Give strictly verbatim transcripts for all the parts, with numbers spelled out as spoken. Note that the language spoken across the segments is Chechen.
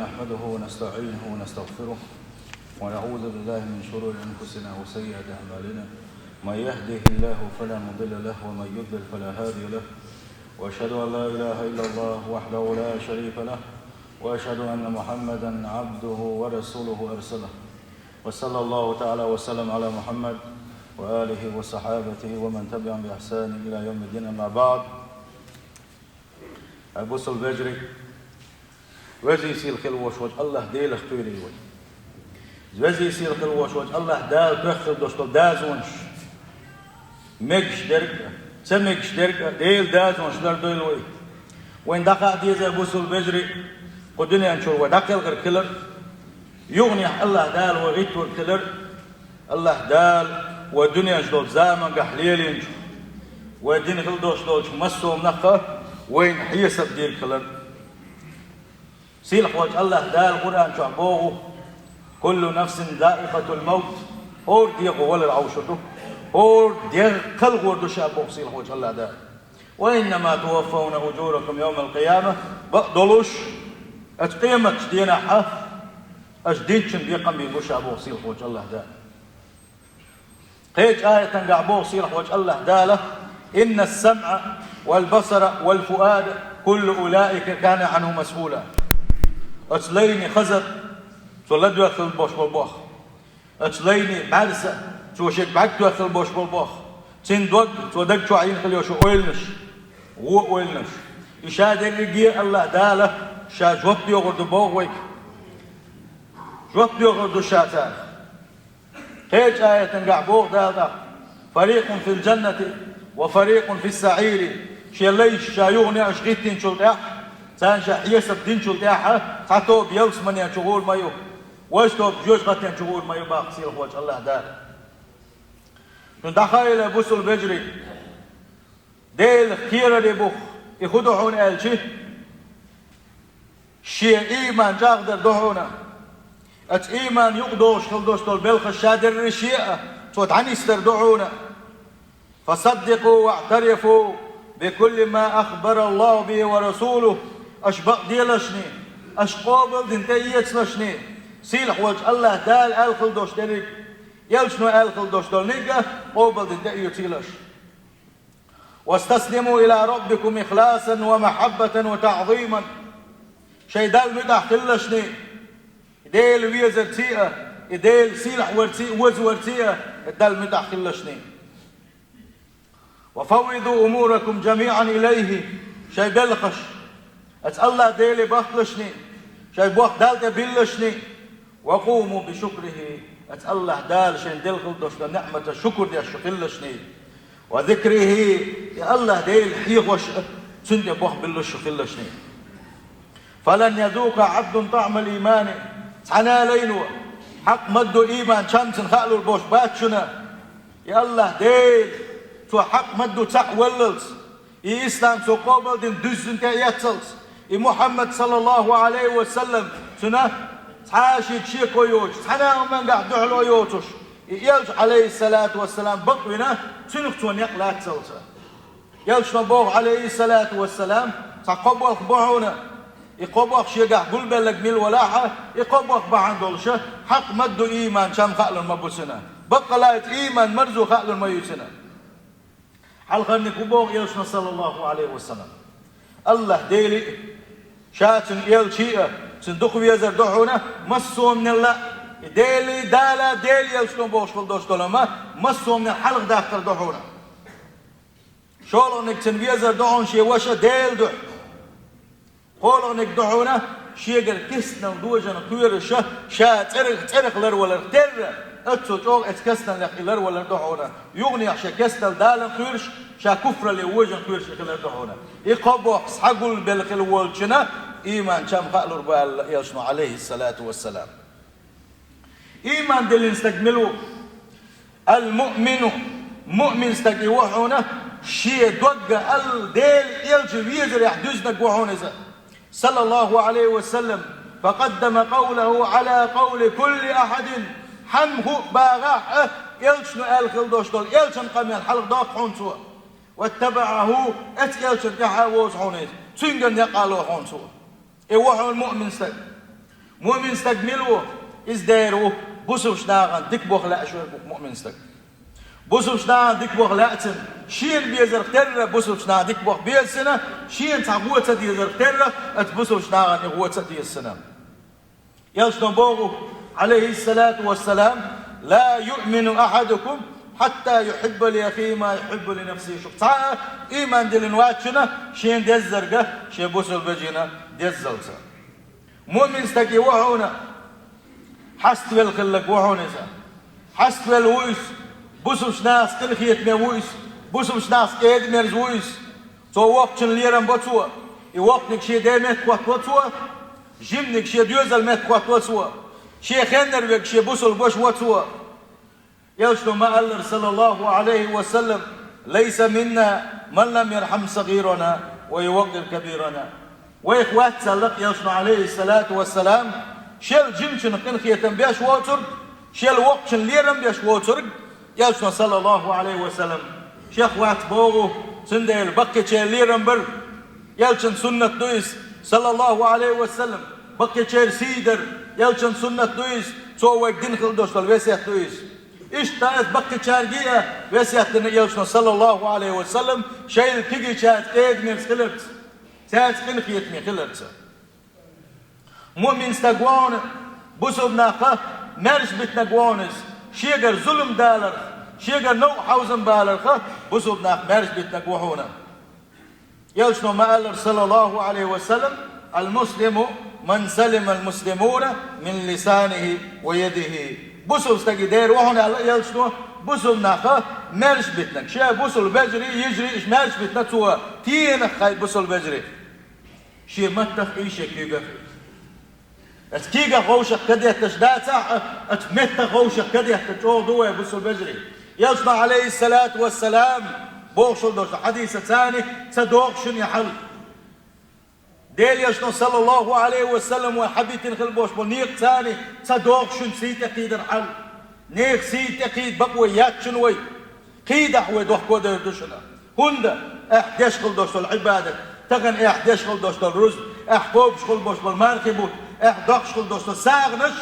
نحمده ونستعينه ونستغفره، ونعوذ بالله من شرور أنفسنا وسيئات أعمالنا. من يهده الله فلا مضل له، ومن يضلل فلا هادي له. وأشهد أن لا إله إلا الله وحده لا شريك له، وأشهد أن محمدا عبده ورسوله أرسله. وصلى الله تعالى وسلم على محمد وآله وصحابته ومن تبعهم بإحسان إلى يوم الدين، أما بعد. Ай бусалба вежарий, веза сийлахь хила волуш волчу АллахӀ Делах кхоьрий вай. Веза сийлахь хила волуш волчу АллахӀ Дала тоьхна хила долуш долу дозанаш, мегаш дерг а, ца мегаш дерг а, Делан дозанаш лардойла вай. Вайна дӀахаа деза, бусалба вежарий, кху дуьнен чуьра вай дӀакхелхарг хилар, юханехь АллахӀ Дала вай гӀиттарг хилар, АллахӀ Дала вай дуьнен чу долчу заманчохь лелийначу, вай дина хила долуш долчу массо а хӀуманах вайна хьесап дийр хилар. Сийлахь волчу АллахӀ Дала Къуръан чохь боху: «Куллу нафсин заикъатул мавт», хӀора дегӀо валар Ӏовшур ду, хӀора дегӀ кхалхор ду ша боху сийлахь волчу АллахӀ Дала. «Ва иннама туваффавна уджуракум йовмал къияма», бакъдолуш, оцу къематчу денахь аша динчун бекхам бийр бу ша боху сийлахь волчу АллахӀ Дала. Кхечу аятангахь боху сийлахь волчу АллахӀ Дала: «Инна ас-самъа вал басара вал фуада куллу улаика кана Ӏанху масъула». Оцу лайне хаза, цо ладоьгӀна хила болуш болу боху. Оцу лайне бӀаьрса, цо шега бӀаьрг тоьхна хила болуш болу боху. Цуьнан дог, цо даг чохь йина хила йолуш йолу ойланаш, вон ойланаш. И ша дерриге а АллахӀ Дала ша жоп доьхур ду боху вайга. Жоп доьхур ду ша царах. Кхечу аятангахь боху Дала тӀаккха: «Фарикъун фил джаннати ва фарикъун фис саӀири». Шен лайш ша юханехьа гӀиттинчул тӀаьхьа, царна ша хьесап динчул тӀаьхьа, цхьа тоба ялсаманен чу гӀур ма ю, важа тоба жоьжахатен чу гӀур ма ю боху сийлахь волчу АллахӀ Дала. Шуна дӀахаийла, бусалба вежарий, Делах кхерар бу-кх, и хӀун ду хьуна аьлча, шен ийман чӀагӀдар ду хьуна. Оцу ийман юкъадогӀуш хила долуш долу белхаш ша дерриш а, цо дӀанисдар ду хьуна. «Фасаддикъу ваътарифу бикулли ма ахбараллаху бихи ва расулуху». Аша бакъ делашний, аша къобалдина тӀеэцалашний, сийлахь волчу АллахӀ Дала аьлла хила долуш дерриг, элчано аьлла хила долуш долу ниг а къобалдина тӀеоьцийла аша. «Вастаслиму ила раббикум ихласан ва махьаббатан ва таъзиман». Шайн Далла муьтӀахь хилалашний, Дела везарций а, и Дела сийлахь варций а, веза варций а, и Далла муьтӀахь хилалашний. «Ва фаввиду умуракум джамиъан илайхи». Шайн белхаш оцу АллахӀ Деле бахкалашний, шайн бохк Далла тӀе биллашний. «Ва къуму би шукрихи», оцу АллахӀ Дала шайна делла хила долуш долу неӀматан шукур деш шу хилалашний. «Ва зикрихи», и АллахӀ Дела хьехош а, цуьнан тӀе бохк биллаш шу хилалашний. «Фалан язукъа Ӏабдун таӀмал иймани». Цхьана а лайно хьакъ ма-дду ийман чам цунна хаалур болуш бац шуна. И АллахӀ Дела, цо хьакъ ма-дду цхьаъ валлалц, и ислам цо къобалдина дуьззина тӀеэццалц, и Мухьаммад, саллаллаху Ӏалайхи ва саллам, цуьнан цхьа а шеко йоцуш, цхьана а хӀумангахь дуьхьало йоцуш, и элча, Ӏалайхиссалату вассалам, бакъвина, цуьнах цо некъ лаццалц. Элчано боху, Ӏалайхиссалату вассалам, цхьа кхо бохк бу хьуна, и кхо бохк шегахь гулбелларг мила валахь а, и кхо бохк бахьана долуш а, хьакъ ма-дду ийман чам хаалур ма бу цуьнан. Баккъалла а ийман марзо хаалур ма ю цуьнан. Хьалхарниг хӀун боху элчано, саллаллаху Ӏалайхи ва саллам? АллахӀ Дели а, ша цуьнан элчий а, цуьнан дукха везар ду хьуна, массо а хӀуманал а, и Дели, Дала, Дела, элчано бохуш хила долуш долу хӀума, массо а хӀуманал хьалхадаккхар ду хьуна. ШолгӀаниг цуьнан везар ду хьуна шен ваша Делан дуьхьа. КхоалгӀаниг ду хьуна шегара кестнал дожана кхоьруш а, ша цӀерах, цӀерах ларваларх терра, оццул чӀогӀа оцу кестналлех и ларвалар ду хьуна. Юханехьа шен кестнал Далла кхоьруш, ша куфралле вожана кхоьруш и хилар ду хьуна. И кхо бохк схьагулбелла хила волчунна ийман чам хаалур бу аьлла элчано, Ӏалайхиссалату вассалам. Ийман диллина стаг мила ву? Ал-муъмину, муъмин стаг и ву хьуна, шен догга ал Дела элча везарехь дуьзнаг ву хьуна иза. Саллаллаху Ӏалайхи ва саллам, факъаддама къавлаху Ӏала къавли кулли ахьадин, хьан хӀуъ багӀахь а, элчано аьлла хила долуш долу элчан къамел хьалха доккху хьуна цо. ВаттабаӀаху, оцу элчан тӀаьхьа а вовза хьуна иза, цуьнгара некъ а ло хьуна цо. И ву хьуна муъмин стаг. Муъмин стаг мила ву? Иза дера ву, бусалба нахана дика бохам лаьаш верг ву муъмин стаг. Бусалба нахана дика бохам лаьцина, шена безарх терра бусалба нахана дика бохам беза цунна, шена цхьа гӀо ца дезарх терра, оцу бусалба нахана и гӀо ца деза цунна. Элчано боху, Ӏалайхиссалату вассалам: «لا يؤمن أحدكم حتى يحب لأخيه ما يحب لنفسه». Шух цхьа а ийман диллина вац шуна, шена деззарг шен бусалба вежарна деззалц. Муъмин стаг и ву хьуна, хьаставелла хилларг ву хьуна иза. Хьаставелла ву иза, бусалба нахаца къинхетаме ву иза, бусалба нахаца кӀеда-мерза ву иза. Цо воккхачун лерам бо цо, и воккханиг шен ден метта хӀоттаво цо, жиманиг шен доьзалан метта хӀоттаво цо, шен хеннара верг шен бусалба ваша во цо. Элчано ма-аллара, саллаллаху Ӏалайхи ва саллам: «ليس منا من لم يرحم صغيرنا ويوقر كبيرنا». Вайх вац аьлла Элчано, Ӏалайхиссалату вассалам, шел жимачунна къинхетам беш воцург, шел воккхачунна лерам беш воцург, Элчано, саллаллаху Ӏалайхи ва саллам, шех вац боху, цундела баккхийчеран лерам бар, Элчан суннат ду иза, саллаллаху Ӏалайхи ва саллам, баккхийчеран сий дар, Элчан суннат ду иза, цо вайга дина хила долуш долу весет ду иза. Иштта иза баккхийчаьрга а весет дина Элчано, саллаллаху Ӏалайхи ва саллам, шайна кегийчаьрца кӀеда-мерза хиларца, цаьрца къинхетаме хиларца. Муъмин стаг ву хьуна, бусалба нах маьрша битинарг ву хьуна иза, шегара зулам даларх, шегара новкъа хьовзам баларх бусалба нах маьрша битинарг ву хьуна. Элчано ма-аллара, саллаллаху Ӏалайхи ва саллам: «المسلم من سلم المسلمون من لسانه ويده». Бусалба стаг и дера ву хьуна аьлла Элчано, бусалба нах маьрша битинарг, шен бусалба вежарий, йижарий, уьш маьрша битина цо, тенах хай бусалба вежарий. Шен маттах а, шен куьйгах а. Оцу куьйгах вовшах кадетташ дацахь а, оцу меттах вовшах кадетташ чӀогӀа ду вай, бусалба вежарий. Элчано, Ӏалайхиссалату вассалам, бохуш долчу хьадиса царна: «Ца догӀу шуна и хьал». Делан Элчано, саллаллаху Ӏалайхи ва саллам, вай хьабитина хила болуш болу некъа царна: «Ца догӀу шуна сий тӀекхийдар хьал». Нехан сий тӀекхийда бакъо яц шуна вай. Кхийдахь вай дохко дер ду шуна. ХӀунда? Ахь деш хила долуш долу Ӏибадат, тахана ахь деш хила долуш долу рузба, ахь кхобуш хила болуш болу мархи бутт, ахь доккхуш хила долуш долу сагӀанаш,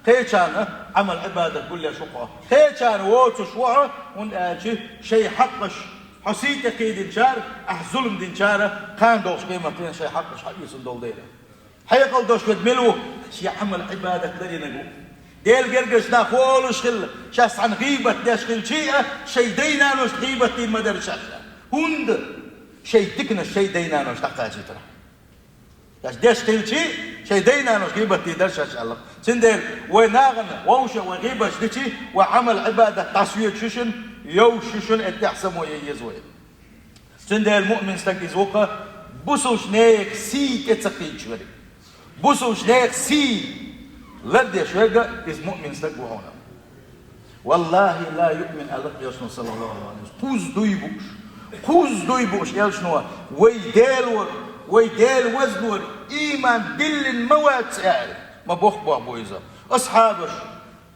кхечарна Ӏамал-Ӏибадат гулъеш ву хьо. Кхечарна воцуш ву хьо, хӀунда аьлча шайн хьакъаш, хьо сий тӀекхийдинчара, ахь зулам динчара, кхана долчу къематдийнахь шайн хьакъаш хьаоьцун долу дела. Хьекъал долуш верг мила ву? Шен Ӏамал-Ӏибадат ларъярниг ву. Делан гергарчу нах волуш хилла, шаьш цхьаьна гӀийбат деш хилча а, шайн дай-наношна гӀийбат дийр ма дара шаьш. ХӀунда? Шайн диканаш шайн дай-наношна дӀакхачийтира. Шаьш деш хилча а, шайн дай-наношна гӀийбат дийр дара шаьш аьлла. Цундела вай нахана вовшах вай гӀийбаташ дича, вай Ӏамал-Ӏибадат дӀасоьцуш ю шуна, йовш ю шуна, и тӀехь само ян еза вай. Цундела муъмин стаг иза ву-кх, бусалба нехан сий тӀе ца кхийдаш верг. Бусалба нехан сий лардеш верг а иза муъмин стаг ву хьуна. «والله لا يؤمن», аьлла Элчано, саллаллаху Ӏалайхи ва саллам. Кхузза дуй бууш, кхузза дуй бууш Элчано, вай Дела вара, вай Дела вазнора, ийман диллина ма вац аьлла, ма боккха бохам бу иза. Асхьабаш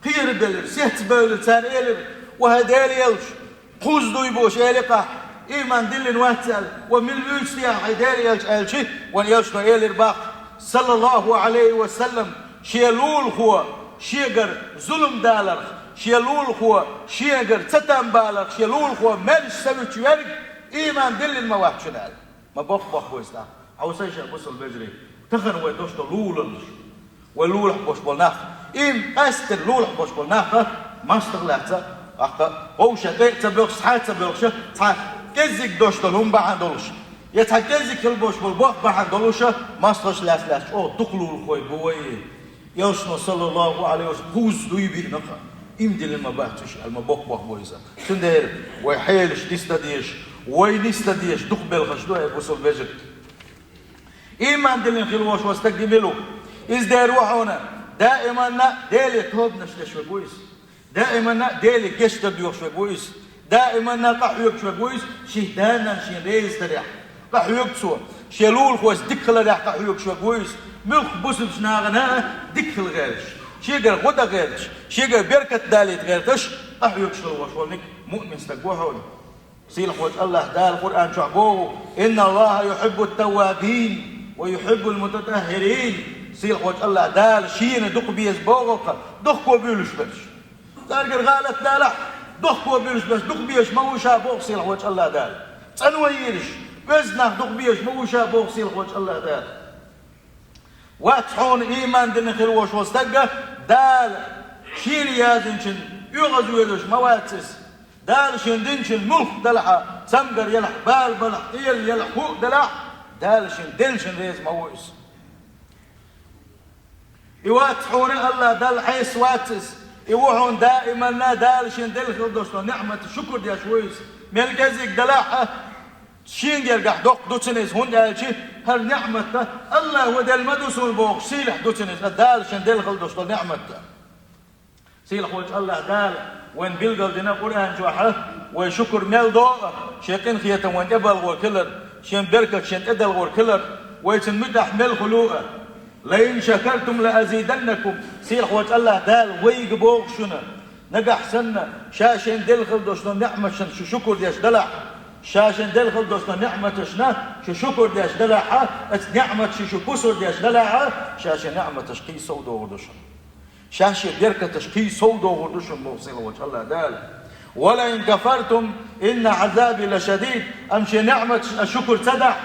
кхерабелира, сецбевлира, цара элира: «Ва хӀай Делан Элча, кхузза дуй бууш элира-кх ахь, ийман диллина вац аьлла, ва мила вуьйцу те ахь, хӀай Делан Элча?» аьлча, вайн Элчано элира боху, саллаллаху Ӏалайхи ва саллам: «Шен лулахо шегара зулам даларх, шен лулахо шегара цатам баларх, шен лулахо маьрша ца вуьтуш верг ийман диллина ма вац шуна», аьлла. Ма боккха бохам бу иза тӀаккха. Хьовсийша, бусалба вежарий, тахана вай долуш долу луларш, вай лулахь болуш болу нах, и къаьсттина лулахь болуш болу нах мостагӀа лаьцна, тӀаккха вовшах тӀе а ца боьлхуш, схьа а ца боьлхуш, цхьа кӀеззиг долуш долу хӀума бахьана долуш, я цхьа кӀеззиг хила болуш болу бохам бахьана долуш, мостагӀаш лаьцна-лаьцна чӀогӀа дукха лулахой бу вай. Элчано, саллаллаху Ӏалайхи ва саллам, кхузза дуй биъна-кх, ийман диллина ма бац уьш аьлла, ма боккха бохам бу иза. Цундела вай хьелаш нисдан дезаш, вай нисдан дезаш дукха белхаш ду, хӀай бусалба вежарий. Ийман диллина хила волуш волу стаг мила ву? Иза дера ву хьуна, даиманна Деле тобанаш деш верг ву иза. Даиманна Деле гечдар доьхуш верг ву иза. Даиманна къахьоьгуш верг ву иза, шен да-нана шена реза дарехь. Къахьоьгу цо, шен лулахошца дика хиларехь къахьоьгуш верг ву иза. Муьлхха бусалба нахана а дика хила гӀерташ, шегара гӀо дан гӀерташ, шегара беркат далийта гӀерташ, къахьоьгуш хила волуш волниг муъмин стаг ву хьуна. Сийлахьволчу АллахӀ Дала Къуръан чохь боху: «إن الله يحب التوابين ويحب المتطهرين». Сийлахьволчу АллахӀ Дала шена дукха беза боху-кх дохко буьйлуш берш. Цаьргара гӀалат далахь, дохко буьйлуш берш дукха безаш ма ву ша боху сийлахьволчу АллахӀ Дала. ЦӀанван йийраш, оьзда нах дукха безаш ма ву ша боху сийлахьволчу АллахӀ Дала. Вац хьуна ийман дина хир волуш волу стаг, Дала шена яздинчун оьгӀазвоьдуш ма вац иза. Дала шена динчун муьлхха далахь, цамгар ялахь, бала балахь, кӀел ялахь, хӀуъа далахь, Дала шена деллачун реза ма ву иза. И вац хьуна АллахӀ Далла Ӏеса вац иза. И ву хьуна даиманна Дала шена делла хила долуш долу неӀматан шукур деш ву иза. Мел кӀезиг далахь а, шен гергахь доккха ду цунна иза, хӀунда аьлча хӀара неӀмат АллахӀа делла ма ду суна бохуш, сийлахь ду цунна иза, Дала шена делла хила долуш долу неӀмат. Сийлахьволчу АллахӀ Дала вайна билгалдина Къуръан чохь, вай шукур мел до а, Шен къинхетам вайна тӀебалхор хилар, Шен беркат шена тӀедалхор хилар, вай Цунна муьтӀахь мел хуьлу а. «Лаин шакартум лаазиданнакум», сийлахьволчу АллахӀ Дала вайга боху шуна, нагахь санна Ша шена делла хила долуш долу неӀматашна шу шукур деш далахь, Ша шена делла хила долуш долу неӀматашна шу шукур деш далахь, оцу неӀматашна шу пусар деш далахь, Ша Шен неӀматаш кхин сов дохур ду шуна. Ша Шен беркаташ кхин сов дохур ду шуна боху сийлахьволчу АллахӀ Дала. «Ва лаин кафартум инна Ӏазаби лашадид», амма Шен неӀматашна аш шукур ца дахь,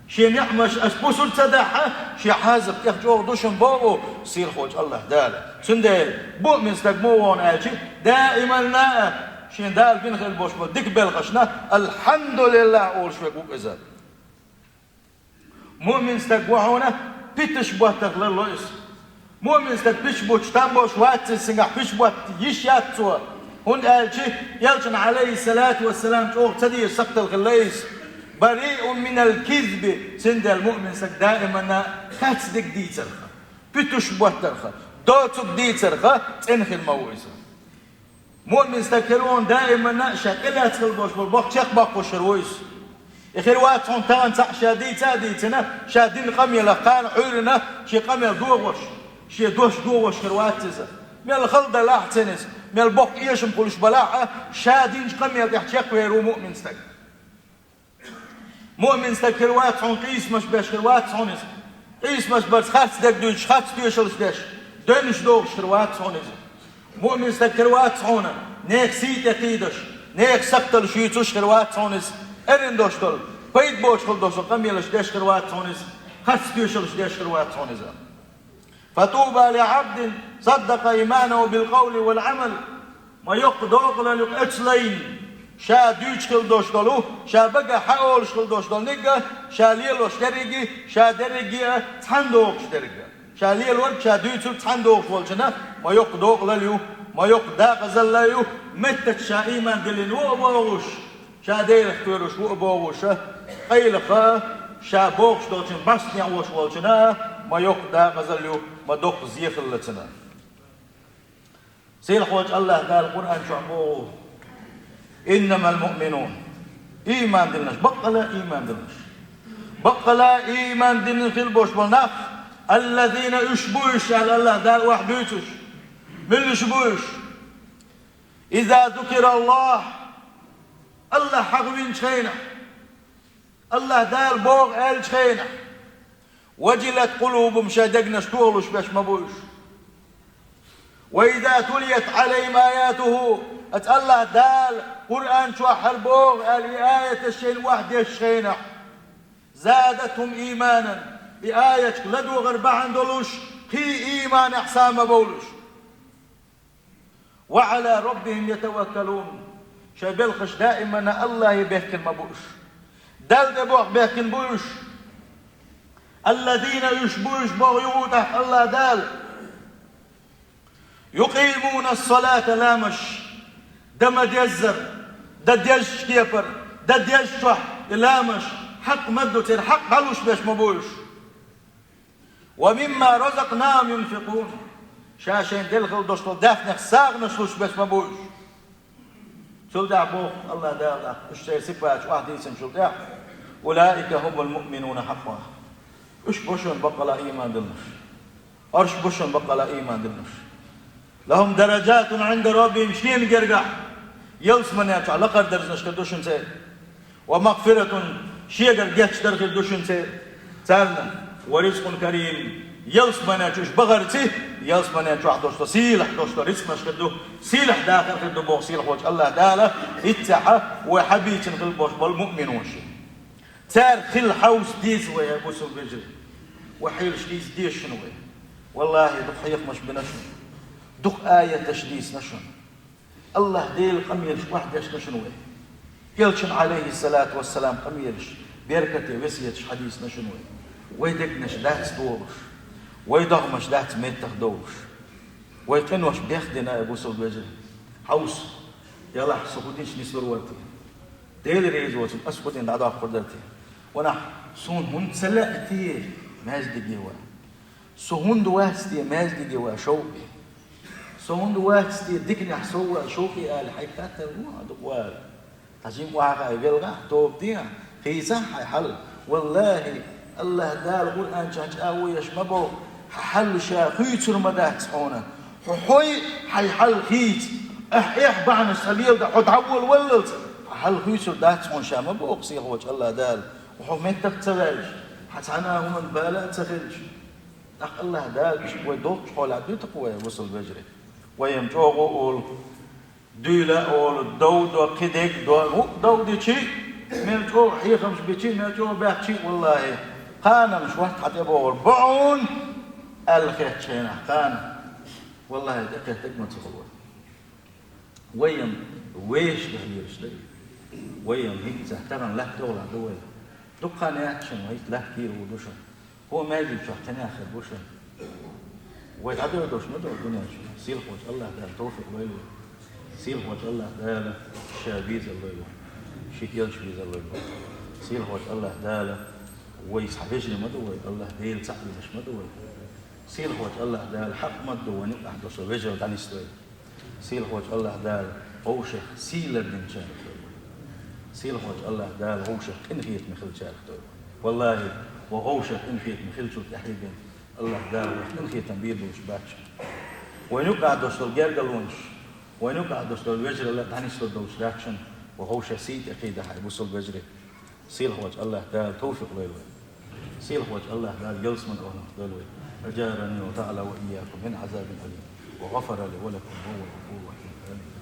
Шен неӀматаш аш пусар ца дахь, Шен Ӏазап тӀех чӀогӀа ду шуна боху сийлахьволчу АллахӀ Дала. Цундела муъмин стаг муха ву аьлча, даиманна а шен Дала бина хила болуш болу дика белхашна «АлхьамдулиллахӀ» олуш верг ву иза. Муъмин стаг ву хьуна питанаш боттарх ларло иза. Муъмин стаг питанаш буттуш там болуш вац иза, цуьнгахь питанаш ботта йиш яц цо, хӀунда аьлча Элчанна, Ӏалайхиссалату вассалам, чӀогӀа ца дезаш сакхталла хилла иза. «Бариун минал кизби», цундела муъмин стаг даиманна харц дерг дийцарх, питанаш боттарх, доцург дийцарх цӀена хир ма ву иза. Муъмин стаг хир ву хьуна даиманна ша тӀелаьцна хила болуш болу бохам чекхбоккхуш хир ву иза. И хир вац хьуна тахана цхьаъ ша дийца а дийцина, ша дина къамелах кхана Ӏуьйранна шен къамел дохош, шен дош дохош хир вац иза. Мел хала далахь а цуьнан иза, мел боккха эшам хуьлуш балахь а, ша динчу къамел тӀехь чекхвер ву муъмин стаг. Муъмин стаг хир вац хьуна къийсамаш беш хир вац хьуна иза. Къийсамаш барца харц дерг дуьйцуш, харц тоьшаллаш деш, девнаш дохуш хир вац хьуна иза. Муъмин стаг хир вац хьуна нехан сий тӀе кхийдаш, нехан сакхталлаш юьйцуш хир вац хьуна иза. Эрна долуш долу, пайда боцуш хила долуш долу къамелаш деш хир вац хьуна иза. Харц тоьшаллаш деш хир вац хьуна иза. «Фатуба ли Ӏабдин саддакъа иманаху бил къавли вал Ӏамал». Ма йоккха декъалалла ю оцу лайна, ша дуьйцуш хила долуш долу, ша багахь хьан олуш хила долуш долу нигга, ша лелош дерриге, ша дерриге а цхьаьна дохуш дерг а. Ша лелорг, ша дуьйцург цхьаьна дохуш волчунна ма йоккха декъалалла ю, ма йоккха декъазалла ю, меттаца ша ийман диллина ву а бохуш, ша Делах кхоьруш ву а бохуш, къайлаха ша бохуш долчун бӀаьстенехь волуш волчунна ма йоккха декъазалла ю, ма доккха зе хилла цунна. Сийлахьволчу АллахӀ Дала Къуръан чохь боху: «Иннамал муъминун». Ийман диллинарш, баккъала ийман диллинарш. Баккъала ийман диллина хила болуш болу нах, «аллазина», уьш бу уьш, аьлла АллахӀ Дала охьадуьйцуш. Муьлш бу уьш? «Иза зукираллахь», АллахӀ хьахавинчу хенахь, АллахӀ Дала боху аьллачу хенахь, «важилат къулубухум», шайн дегнаш тохалуш берш ма бу уьш. «Ва иза тулият Ӏалайхим аятуху», оцу АллахӀ Дала Къуръан чохь хӀара боху аьлла и аяташ шайна охьадешчу хенахь, «задатхум ийманан», и аяташка ладогӀар бахьана долуш, кхин ийманехь сов ма бовлуш. «Ва Ӏала раббихим ятаваккалун». Шайн белхаш даиманна АллахӀе бехкина ма бу уьш. Далла тӀе боху бехкина бу уьш. «Аллазина», уьш бу уьш боху юха тӀаккха АллахӀ Дала. «Юкъимуна ас-салата», ламаш дан ма-деззара, дан дезачу кепара, дан дезачохь и ламаш хьакъ ма-дду, церан хьакъ дӀалуш берш ма бу уьш. «Ва мимма разакънахум юнфикъун». Ша шайна делла хила долуш долу даьхнех сагӀанаш луш берш ма бу уьш. Цул тӀаьхьа боху АллахӀ Дала, уьш церан сипаташ охьадийцинчул тӀаьхьа: «Улаика хумул муъминуна хьакъан». Уьш бу шуна баккъала ийман диллинарш. Уьш бу шуна баккъала ийман диллинарш. «Лахум даражатун Ӏинда раббихим», шена гергахь ялсаманин чохь лакхара даржаш хир ду шуна церан. «Ва магфиратун», шегара гечдар хир ду шуна церан, царна. «Ва ризкъун карим», Ялсамане чу уьш бахарций, ялсамане чохь долуш долу, сийлахь долуш долу рицкъанаш хир ду, сийлахь дахар хир ду боху сийлахь волчу АллахӀ Дала, хӀинццехь вай хьабийцина хила болуш болу муъминаш. Цаьрга хила хьовса деза вай, хӀай бусалба вежарий. Вай хьелаш дийца деза шуна вай. ВаллахӀи, дукха хьехамаш бина шуна. Дукха аяташ дийцина шуна. АллахӀ Делан къамелаш охьадешна шуна вай. Элчан, Ӏалайхиссалату вассалам, къамелаш, беркате весеташ хьадийцина шуна вай. Вай дегнаш дац долуш, вай догӀмаш дац меттах довлуш. Вай къинош бехдина, хӀай бусалба вежарий. Хьовса, делахь, со хӀун дича нислур вара те? Дела реза воцург ас хӀун дина дӀадоккхур дара те? Ванах, суна хӀунда ца лаьа те маьждиге ван? Со хӀунда вац те маьждиге ван шовкъе? Со хӀунда вац те диканехь сов ван шовкъе ала хьайга хаттар ву хьан дукха вара? Хьан жима охьахаа велхахь, тоба де, хийцахь хьайн хьал. ВаллахӀи, АллахӀ Дала Къуръан чохь чӀагӀо еш ма боху, хьан хьал ша хуьйцур ма дац хьуна. Хьо хьой хьайн хьал хийца, ахь эхь бахьанаш ца леладан хьо дӀаволаваллалц, хьан хьал хуьйцур дац хьуна ша ма боху сийлахь волчу АллахӀ Дала. Хьо меттах ца ваьлча, хьан цхьана а хӀуманна бала а ца хилча. ТӀаккха АллахӀ Дала иштта вай долчу хьолехь дуьту-кх вай, бусалба вежарий. Вай-м чӀогӀа олу, дуьйла а олу, дов до, кхидерг до, хӀуъа дов дичи, мел чӀогӀа хьехамаш бичи, мел чӀогӀа баьхчи, валлахӀи, кханамаш ватта хьан тӀе богӀур бу хьуна, аьлла хетачу хенахь кхана. ВаллахӀи, тӀекхеттарг ма ца хуьлу вай. Вай-м вешан гӀалераш дара. Вай-м хӀинца тахана лаьтта догӀлахь ду вай. Дукха хан яц шуна, вай хӀинца лаьтта кийра ву ду шуна. ХӀун маьждиг чохь кхин яххар бу шуна? Вай дӀадоьдуш ма ду дуьнен чу. Сийлахь волчу АллахӀ Дала товфикъ лойла вай. Сийлахь волчу АллахӀ Дала ша безар лойла вай. Шен элча безар лойла вай. Сийлахь волчу АллахӀ Дала вай цхьа вежарий ма ду вай, АллахӀ Дела цхьаъ везаш ма ду вай. Сийлахь волчу АллахӀ Дала хьакъ ма ду вайн юкъахь долуш вежарий дӀанислойла. Сийлахь волчу АллахӀ Дала вовшех сий лардинчарах дойла вай. Сийлахь волчу АллахӀ Дала вовшех къинхетаме хилчарах дойла вай. ВаллахӀи, вай вовшех къинхетаме хилчул тӀаьхьа бен АллахӀ Дала вайх къинхетам бийр долуш бац. Вайн юкъахь долуш долу гергарлонаш, вайн юкъахь долуш долу вежаралла дӀанислур долуш дац шуна, вай вовшех сий тӀе кхийдахь, хӀай бусалба вежарий. Сийлахь волчу АллахӀ Дала товфикъ лойла вай. Сийлахь волчу АллахӀ Дала ялсаманин охӀланах дойла вай. أجارني الله تعالى وإياكم من عذاب أليم وغفر لي ولكم وهو الغفور الرحيم. آمين.